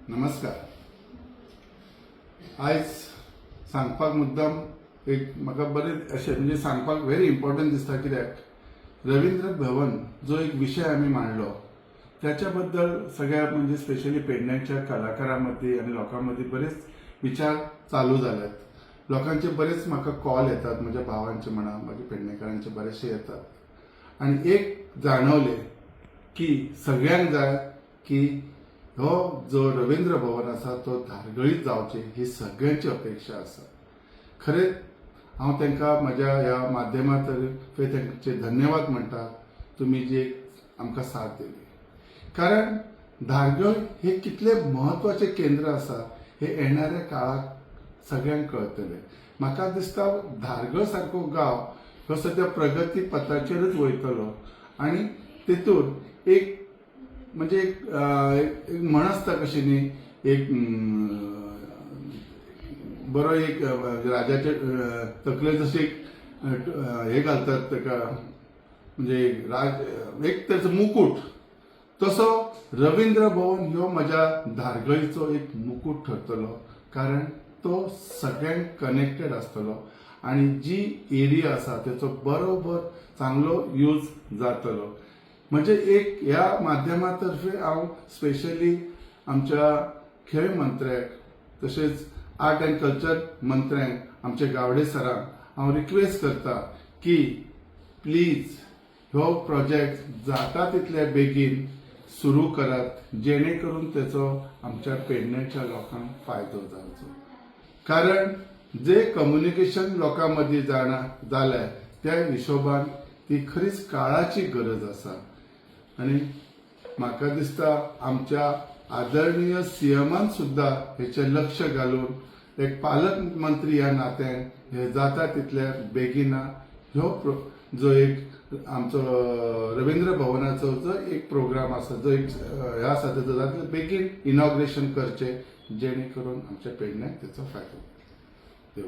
नमस्कार. आयज सांगपाक मुद्दाम एक म्हाका बरें अशें म्हणजे सांगपाक व्हेरी इम्पॉर्टंट दिसता, कित्याक रवींद्र भवन जो एक विशय आमी मांडलो त्याच्या बद्दल सगळ्या म्हणजे स्पेशली पेडण्याच्या कलाकारां मदीं आनी लोकां मदीं बरेच विचार चालू जाल्यात. लोकांचे बरेच म्हाका कॉल येतात, म्हज्या भावांचे म्हणा, मागीर पेडणेकारांचे बरेचशे येतात आनी एक जाणवलें की सगळ्यांक जाय की हो जो रवींद्र भवन आसा तो धारगळीत जावचे, ही सगळ्यांची अपेक्षा आसा. खरेंच हांव तांकां म्हज्या ह्या माध्यमातर्फे तांचे धन्यवाद म्हणटा, तुमी जी आमकां साथ दिली, कारण धारगळ हे कितले म्हत्वाचें केंद्र आसा हे येणाऱ्या काळाक सगळ्यांक कळटलें. म्हाका दिसता धारगळ सारको गांव हो सद्या प्रगती पथाचेरच वयतलो आनी तेतून एक म्हणजे एक एक म्हण आसता कशी न्ही, एक बरो एक राजाचे तकलेर जशी एक हे घालतात ताका, म्हणजे राज एक तेचो मुकूट, तसो रवींद्र भवन ह्यो म्हज्या धारगळीचो एक मुकूट ठरतलो, कारण तो सगळ्यांक कनेक्टेड आसतलो आनी जी एरिया आसा तेचो बरोबर चांगलो यूज जातलो. म्हणजे एक ह्या माध्यमातर्फे हांव स्पेशली आमच्या खेळ मंत्र्याक तशेंच आर्ट अँड कल्चर मंत्र्यांक, आमच्या गावडे सरांक हांव रिक्वेस्ट करता की प्लीज हो प्रोजेक्ट जाता तितले बेगीन सुरू करात, जेणे करून तेचो आमच्या पेडण्याच्या लोकांक फायदो जावचो. कारण जे कम्युनिकेशन लोकां मदीं जाणा जाल्या त्या हिशोबान ती खरीच काळाची गरज आसा आनी म्हाका दिसता आमच्या आदरणीय सीएमान सुद्दां हेचें लक्ष घालून एक पालक मंत्री ह्या नात्यान हे जाता तितल्या बेगिना ह्यो जो एक आमचो रवींद्र भवनाचो जो एक प्रोग्राम आसा, जो एक हे आसा, तेजो जाता तितले बेगीन इनॉग्रेशन करचें, जेणे करून आमच्या पेडण्याक तेचो फायदो. देव